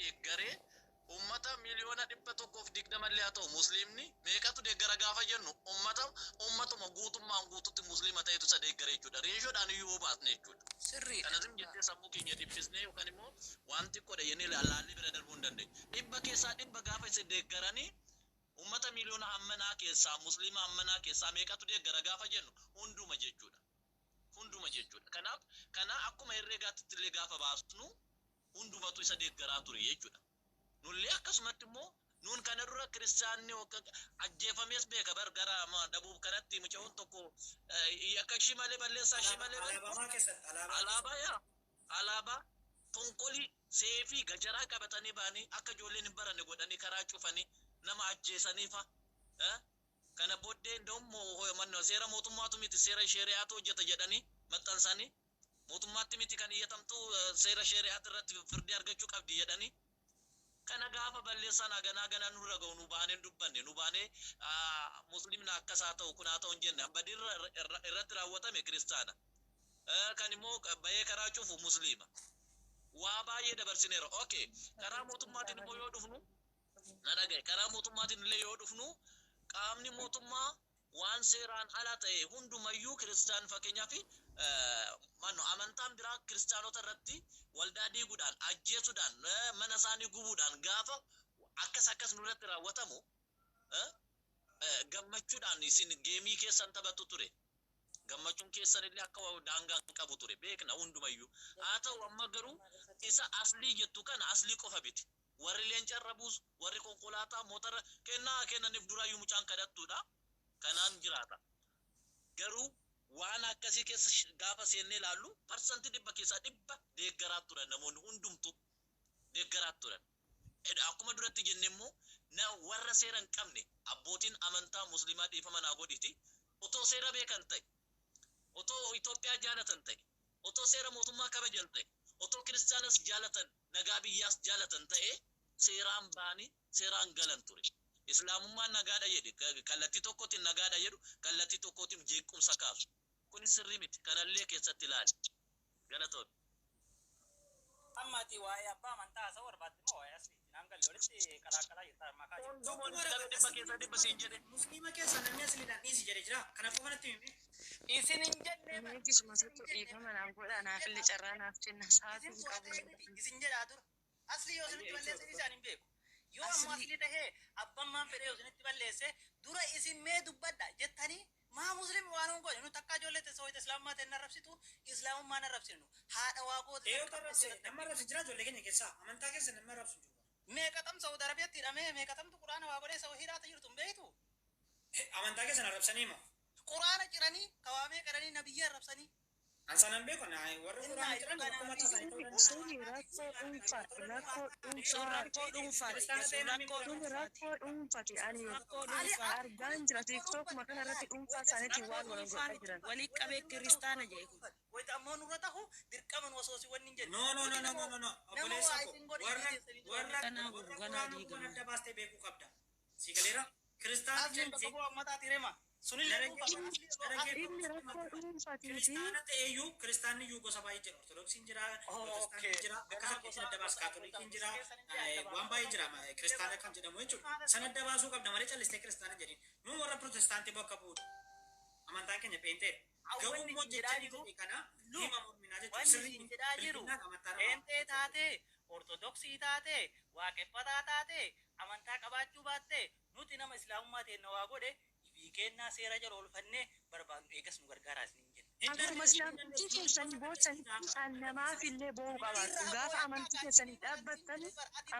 Deeggaree ummata 120,000,000 illee haa ta'u, musliimni meeqatu deeggara gaafa jennu, ummata ummatuma guutummaan guututti musliima ta'etu isa deeggara jechuudha. Ratiodhaan iyyuu yoo baasne jechuudha. Sirriidha. Kana zim jettee sammuu keenya dhiphisnee yookaan immoo waan xiqqoodha jennee laallee bira darbuu hin dandeenyu. 100% gaafa isa deeggaranii, ummata miliyoona hammanaa keessaa, musliima hammanaa keessaa meeqatu deeggara gaafa jennu, hunduma jechuudha. Hunduma jechuudha. Kanaaf kana akkuma herreegaatti illee gaafa baasnu, hundumatu isa deeggaraa ture jechuudha. Nullee akkasumatti immoo nuun kana dura kiristaanni ajjeefamees beeka bar. Gara dabuub kanatti mucaa'uun tokko yakka ishii malee, balleessaa ishii malee bar. Alaabamaa keessatti, alaabaa. Alaabaa, yaa alaabaa fonqolii seefii gajaraa qabatanii ba'anii akka ijoolleen hin baranne godhanii karaa cufanii nama ajjeesanii fa. Kana booddee nda'um seera mootummaatu miti, seera sheri'aatu hojjeta jedhanii maxxansanii, mootummaatti miti kan iyyatamtu, seera sheri'aati irratti firdii argachuu qabdi jedhanii. Kana gaafa balleessaan haganaa ganaa nurra ga'u, nu baanee hin dubbanne, nu baanee muslimni akkas haa ta'u, kun haa ta'u hin jenne. Badirra irratti raawwatame kiristaana, kan immoo bahee karaa cufu musliima. Waa baay'ee dabarsineera. Okay, karaa mootummaatiin immoo yoo dhufnu, na dhagaye, karaa mootummaatiin illee yoo dhufnu, qaamni mootummaa waan seeraan ala ta'e hundumayyuu kiristaan, fakkeenyaaf manno amantaan biraa kiristaanota irratti waldaa diiguudhaan, ajjeesuudhaan, mana isaanii gubuudhaan gaafa akkas akkas nurratti raawwatamu, gammachuudhaan isin game keessan taphattu ture. Gammachuun keessan illee akka daangaa hin qabu ture, beekna hundumayyuu. Haa ta'u, amma garuu isa aslii jettu kana aslii qofa miti. Warri leencarra buusu, warri konkolaataa motora kennaa kennaniif duraayyuu mucaan kadhattuudha. Kanaan jiraata. Garuu waan akkasii keessa gaafa seennee ilaallu, 100% deeggaraa turan, namoonni hundumtu deeggaraa turan. Akkuma duratti jenne immoo, na warra seera hin qabne, abbootiin amantaa musliimaa, dhiifama naa godhiti, otoo seera beekan ta'e, otoo Itoophiyaa jaalatan ta'e, otoo seera mootummaa kabajan ta'e, otoo kiristaanas jaalatan, nagaa biyyaas jaalatan ta'e, seeraan ba'anii seeraan galan ture. Islaamummaan nagaadha jedhe, kallattii tokkotiin nagaadha jedhu, kallattii tokkotiin jeequmsa kaasu. Kuni sirrii miti. Kanallee keessatti ilaali. Galatoon. Amma ati waa'ee abbaa amantaa haasa'uu barbaadde moo waa'ee asliiti? Naan galle, walitti qalaaqalaa jirta maqaa jirtu. Hunduma walitti qabee 100% siin jedhe. Musliima keessa namni asliidhaan dhiisi jedhe jira. Kana qofa natti himi. Isin hin jenne bar. Meetisuma tokko dhiifama naaf godha, naafillee carraa naaf kenna, sa'aatii Isin hin qabu. fuudhatee miti isin jedhaa dura. Asli yoo isinitti balleesse isaan hin beeku. Yoo ammoo Asli asli tahee abbaan maan fedhee yoo isinitti balleesse, dura isin mee dubbadha jettanii maa muslim waan hin goone. Nu takkaa ijoollee teessa wayita islaamummaa ta'e arrabsitu, islaamummaa arrabsinu, haadha waaqoota. Eeyyota arrabse, nama arrabse jira ijoollee keenya keessaa. Amantaa keessa nama arrabsu hin jiru. Meeqatam Saudi Arabiyaatti hidhamee, meeqatamtu quraana waa godhee Saudi hidhaata jirtu hin beektu. Amantaa keessan arrabsanii moo? Quraana ciranii kawaamee qaranii nabiyya arrabsanii. An sanan beeku, warra quraana jiran rakkoo mataa isaanii ta'uu danda'a. Suni rakkoo dhuunfaati. Rakkoo Sun dhuunfaa. rakkoo dhuunfaati. Kiristaana Sun ta'e namni rakkoo Suni dhuunfaati. rakkoo dhuunfaati. Ani Rakkoo dhuunfaati. argaan jira TikTokuma kana irratti dhuunfaa isaaniitiin Rakkoo waan wal dhuunfaa godhaa miti. jiran. Walii qabee kiristaana jedhe kun. Wayita ammoo nurra tahu dirqama nu osoo si wanni hin jenne. No, no, no, no, no, no, no. Nama Obboleessa waa koo, isin godhe warra keessanii warra Ganaa warra ganaa quraana guban diigama. adda baastee beekuu qabda. Si galeera? Kiristaana Asliin bakka jallisee bu'aa uummataati rema. Sunillee dhuunfaa. Inni rakkoo dhuunfaatiiti. Kiristaana ta'eeyyuu, kiristaanni iyyuu gosa baay'ee jira. Ortodoksiin jira, Protestaantiin jira, akkas akkasiin adda baas, Kaatolikiin jira, waan baay'ee jira kiristaana kan jedhamu jechuudha. Sana adda baasuu qabda malee callistee kiristaana jedhin. Nu warra Protestaantii bakka bu'uudha. Amantaan keenya pheenxeedha. Garuu Wanni immoo isin jedhaa jecha jiru jedhe kana Lu, hima morminaa jechuudha. wanni Sirrii isin jedhaa jiru bilbilaan amantaa namaa. pheenxee taatee, ortodoksii taatee, waaqeffataa taatee, amantaa qabaachuu baattee, nuti nama islaamummaa ta'e waa godhe ifii kennaa seera jala oolfannee barbaadnu eegas nu gargaaraa isiniin jenna. Akkuma isin amantii keessanii boochanitti kan namaafillee boo'uu qabaattu. Gaafa amantii keessanii dhaabbattan,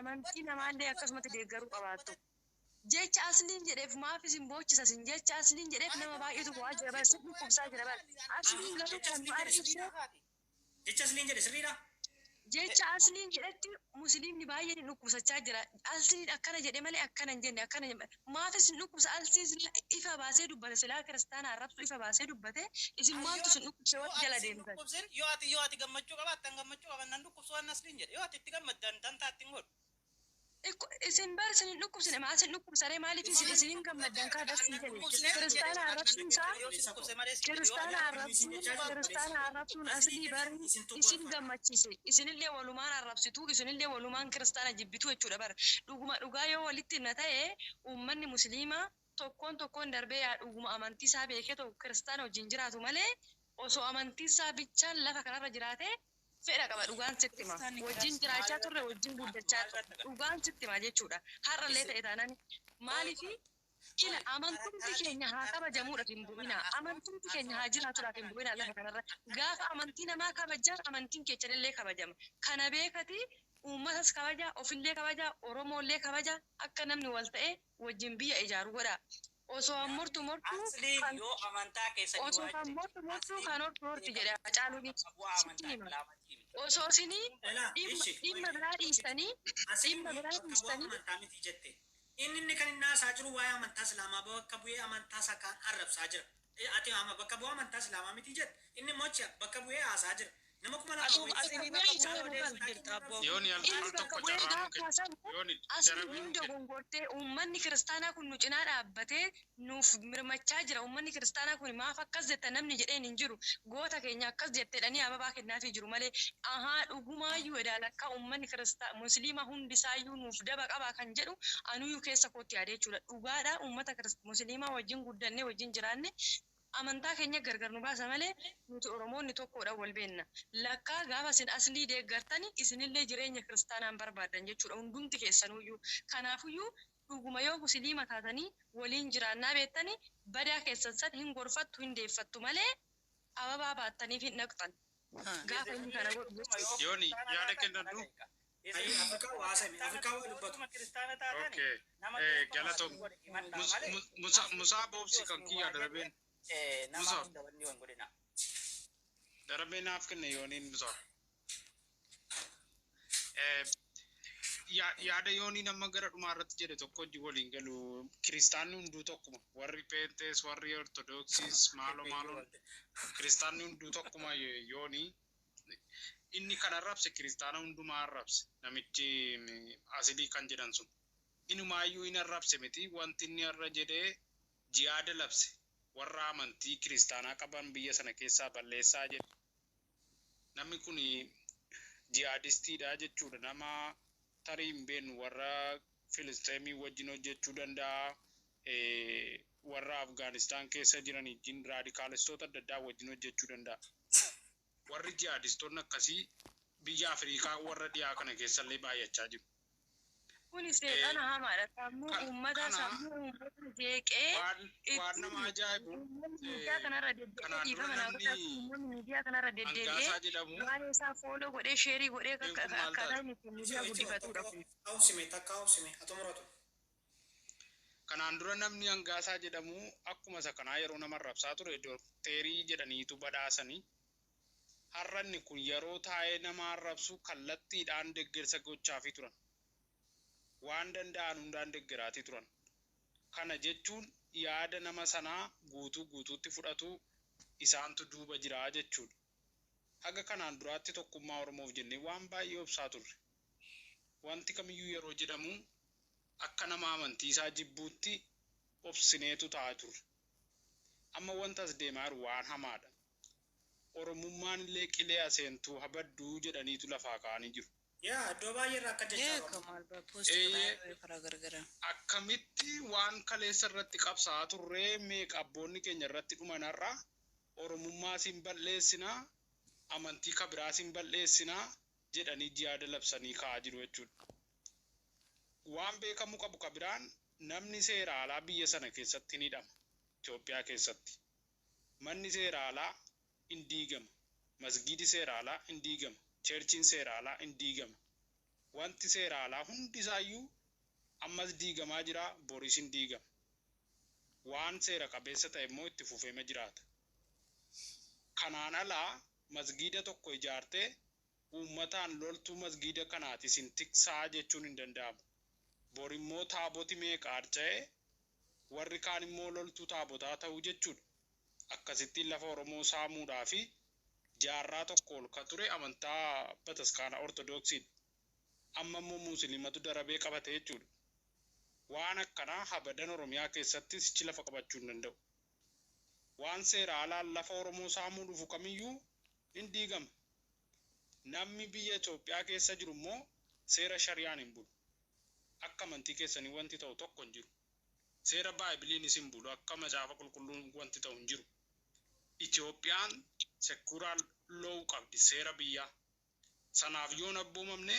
amantii namaallee akkasumatti deeggaruu qabaattu. Jecha asliin jedheef maaf isin boochisa isin? Jecha asliin jedheef nama baay'eetu bo'aa jira bara, sin dhukkubsaa jira bara. Asliin garuu kan nu argise Jecha asliin jedhe sirriidha. Jecha asliin jedhetti musliimni baay'een hin dhukkubsachaa jira. Asliin akkana jedhe malee akkana hin jenne, akkana jedhe. Maaf isin dhukkubsa? Asliin silaa ifa baasee dubbate, silaa kiristaana arrabsu ifa baasee dubbate, isin maaltu isin dhukkubse Yoo warri ati jala sin deemtan? dhukkubsin, yoo ati gammachuu qabaattan, gammachuu qaban nan dhukkubsu waan asliin jedhe. Yoo ati itti gammaddan, dantaa ittiin godhu. Isin bar isin hin dhukkubsine, maa isin dhukkubsaree? Maaliif isin hin gammaddan kaa dasii jedhe? Kiristaana arrabsuun isaa, kiristaana arrabsuun, kiristaana arrabsuun Aslii bari isin gammachiise. Isinillee walumaan arrabsitu, isinillee walumaan kiristaana jibbitu jechuudha. Bara dhuguma dhugaa yoo walitti na ta'e, uummanni musliimaa tokkoon tokkoon darbee yaa dhuguma amantii isaa beekee tokko kiristaana wajjin jiraatu malee, osoo amantii isaa bichaan lafa kanarra jiraate fedha qaba. Dhugaan sitti hima, wajjin jiraachaa turre, wajjin guddachaa turre, dhugaan sitti hima jechuudha. Har'allee ta'e taanaan, maaliifi ila amantumti keenya haa kabajamuudhaaf hin bu'ina, amantumti keenya haa jiraatuudhaaf hin bu'ina. Lafa kanarra gaafa amantii namaa kabajaan, amantiin keechanillee kabajama. Kana beekati uummatas kabaja, ofillee kabaja, Oromoollee kabaja. Akka namni wal ta'e wajjin biyya ijaaru godha. Osoo an mortu mortu Asliin kan yoo amantaa keessanii osoo waa kan mortu mortu kan hortu hortu jedhe Hacaaluun. Bu'aa Sitti amantaa hima. islaamatii miti. Osoo isinii Elaa, dhimma ishi. dhimma biraa dhiistanii Asliin dhimma biraa bakka bu'aa dhiistanii amantaa miti jette. Inni kan inni haasaa jiru waa'ee amantaa islaamaa bakka bu'ee amantaa isaa kan arrabsaa jira. Ati amma bakka bu'aa amantaa islaamaa miti jette. Inni immoo achi bakka bu'ee haasaa jira. Nama 2000 Atuuf wayii asinii bakka bu'ee odeessu jirta abboo. Yooni al Inni al bakka tokko bu'ee carraa nu gaafa kenna. haasawu Yooni asli darabee nu hin kenna. dogongortee, uummanni kiristaanaa kun nu cinaa dhaabbatee nuuf mirmachaa jira. Uummanni kiristaanaa kun maaf akkas jetta namni jedheen hin jiru. Goota keenya akkas jetteedhanii ababaa kennaafii jiru malee, ahaa, dhugumaayyuu edaalakkaa uummanni kiristaa musliima hundisaayyuu nuuf daba qabaa kan jedhu anuyyuu keessa kootti yaadee jechuudha. Dhugaadha, uummata musliimaa wajjin guddannee wajjin jiraanne, amantaa keenya gargar nu baasa malee, nuti Oromoonni tokkodha, wal beenna. Lakkaa gaafa isin Aslii deeggartani, isinillee jireenya kiristaanaan barbaadan jechuudha hundumti keessanuyyuu. Kanaafuyyuu dhuguma yoo musliima taatanii waliin jiraannaa beektani, badaa keessan san hin gorfattu, hin deeffattu malee, ababaa baattaniif hin dhaqxan gaafa inni kana godhu jechuudha. Yooni yaada kennadhu. Ayi, Afrikaa waa haasa'ime. Afrikaa waa dubbatu. Kiristaana taatani Okay. nama Galatoom. Musa Musaa Boobsi kan kiyya darabeen. Nama Musa. hunda wanni wan godhina. Darabee naaf kenne yooniin Musa. Yaada yoonii nama gara dhumaa irratti jedhe tokko hojii waliin galu, kiristaanni hunduu tokkuma, warri peentees, warri ortodoksiis, maaloo maaloo, kiristaanni hunduu tokkuma. Yoonii inni kan arrabse kiristaana hundumaa arrabse. Namichi Asilii kan jedhan sun inumaayyuu hin arrabse miti. Wanti inni irra jedhee jihaada labse, warra amantii kiristaanaa qaban biyya sana keessaa balleessaa jedhe. Namni kun jihaadistiidha jechuudha. Nama tarii hin beeknu, warra Filisxeemii wajjin hojjechuu danda'a, warra Afgaanistaan keessa jiran wajjin, raadikaalistoota adda addaa wajjin hojjechuu danda'a. Warri jihaadistoonni akkasii biyya Afrikaa warra dhiyaa kana keessallee baay'achaa jiru. Kuni seexana hamaadha. Sammuu uummata Kana sammuu uummata jeeqee waan nama ajaa'ibu uummanni miidiyaa kanarra deddeebi'ee kanaan dura dhiifama naa namni godhaa, uummanni miidiyaa kanarra deddeebi'ee Hangaasaa jedhamu waa'ee isaa follow godhee, share godhee kun maal akkaataa taate? inni ittiin miidiyaa guddifatudha kun. Obsime, takka obsime, haa xumuratu. Kanaan dura namni Hangaasaa jedhamu akkuma isa kanaa yeroo nama arrabsaa ture dookterii jedhaniitu badhaasanii. Har'a inni kun yeroo taa'ee nama arrabsu kallattiidhaan deeggarsa gochaafii turan. Waan danda'an hundaan deeggaraatii turan. Kana jechuun yaada nama sanaa guutuu guutuutti fudhatu, isaantu duuba jira jechuudha. Haga kanaan duraatti tokkummaa Oromoof jennee waan baay'ee obsaa turre. Wanti kamiyyuu yeroo jedhamu akka nama amantii isaa jibbuutti obsineetu ta'aa turre. Amma wanta as deemaa jiru waan hamaadha. Oromummaan illee qilee aseentuu habadduu jedhaniitu lafaa ka'anii jiru. Yaa, iddoo baay'ee irraa akka jechaa Eeka qabu. maal baa post Eeyyee. karaa gargaraa. Akkamitti waan kaleessa irratti qabsaa'aa turree, meeqa abboonni keenya irratti dhumanarraa, Oromummaa siin balleessinaa, amantii kabiraa siin balleessinaa jedhanii jihaada labsanii ka'aa jiru jechuudha. Waan beekamuu qabu kabiraan, namni seera alaa biyya sana keessatti ni hidhama. Itoophiyaa keessatti. Manni seera alaa hin diigama. Masgiidi seera alaa hin diigama. Churchiin seera alaa hin diigama. Wanti seera alaa hundi isaayyuu ammas diigamaa jira, boris hin diigama. Waan seera qabeessa ta'e immoo itti fufeema jiraata. Kanaan alaa masgiida tokko ijaartee uummataan loltuu masgiida kanaati isin tiksaa jechuun hin danda'amu. Bor immoo taaboti meeqa harca'ee, warri kaan immoo loltuu taabotaa ta'uu jechuudha. Akkasittiin lafa Oromoo saamuudhaa fi jaarraa tokko ol ka ture amantaa bataskaana Ortodoksiidha. Amma immoo Musliimatu darabee qabate jechuudha. Waan akkanaa habadan Oromiyaa keessatti sichi lafa qabachuu hin danda'u. Waan seera alaan lafa Oromoo saamuu dhufu kamiyyuu hin diigama. Namni biyya Itoophiyaa keessa jiru immoo seera shariyaan hin bulu. Akka amantii keessanii wanti ta'u tokko hin jiru. Seera baaybiliinis hin bulu. Akka macaafa qulqulluun wanti ta'u hin jiru. Itoophiyaan secular law qabdi seera biyyaa. Sanaaf yoon abboomamne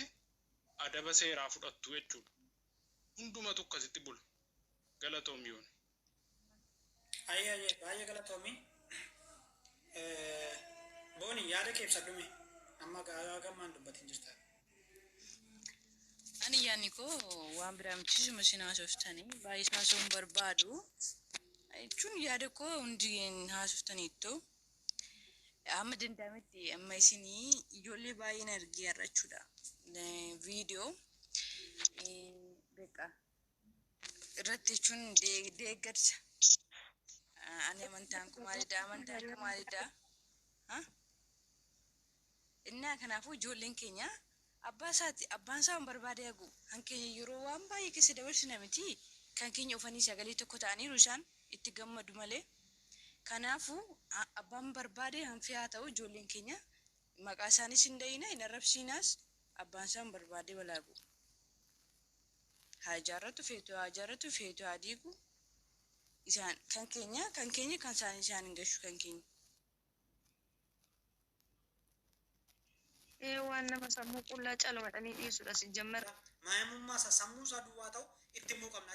adaba seeraa fudhattu jechuudha. Hundumatu akkasitti bula. Galatoom yoon. Ayyee ayyee baay'ee galatoomi. Booni yaada kee ibsadhume amma gammaan dubbatiin jirta. Ani yaadni koo waan biraa miti isin haasoftanii baay'ee haasa'uun barbaadu. Jechuun yaada koo hundi haasoftaniittu. Amma danda'ametti amma isinii ijoollee baay'een argee har'achuudha. Viidiyoo beekaa irratti jechuun deeggarsa. Ani amantaan kun maalidha? Amantaan kun maalidha? Innaa kanaafuu ijoolleen keenya abbaa isaati abbaan isaa waan barbaade hagu kan keenya yeroo waan baay'ee keessa dabarsina miti kan keenya ufanii sagalee tokko ta'aniiru isaan itti gammadu malee. Kanaafuu abbaan barbaade hanfi haa ta'u ijoolleen keenya maqaa isaanis hin dayina hin arrabsiinaas abbaan isaan barbaade balaagu. Haa ijaarratu feetu haa ijaarratu feetu haa diigu isaan kan keenya kan keenya kan isaanii isaan hin gashu kan keenya. Ee waan nama sammuu qullaa calwadhanii dhiisudha si jammar. Maayimummaa isaa sammuu isaa duwwaa ta'u itti himuu qabna.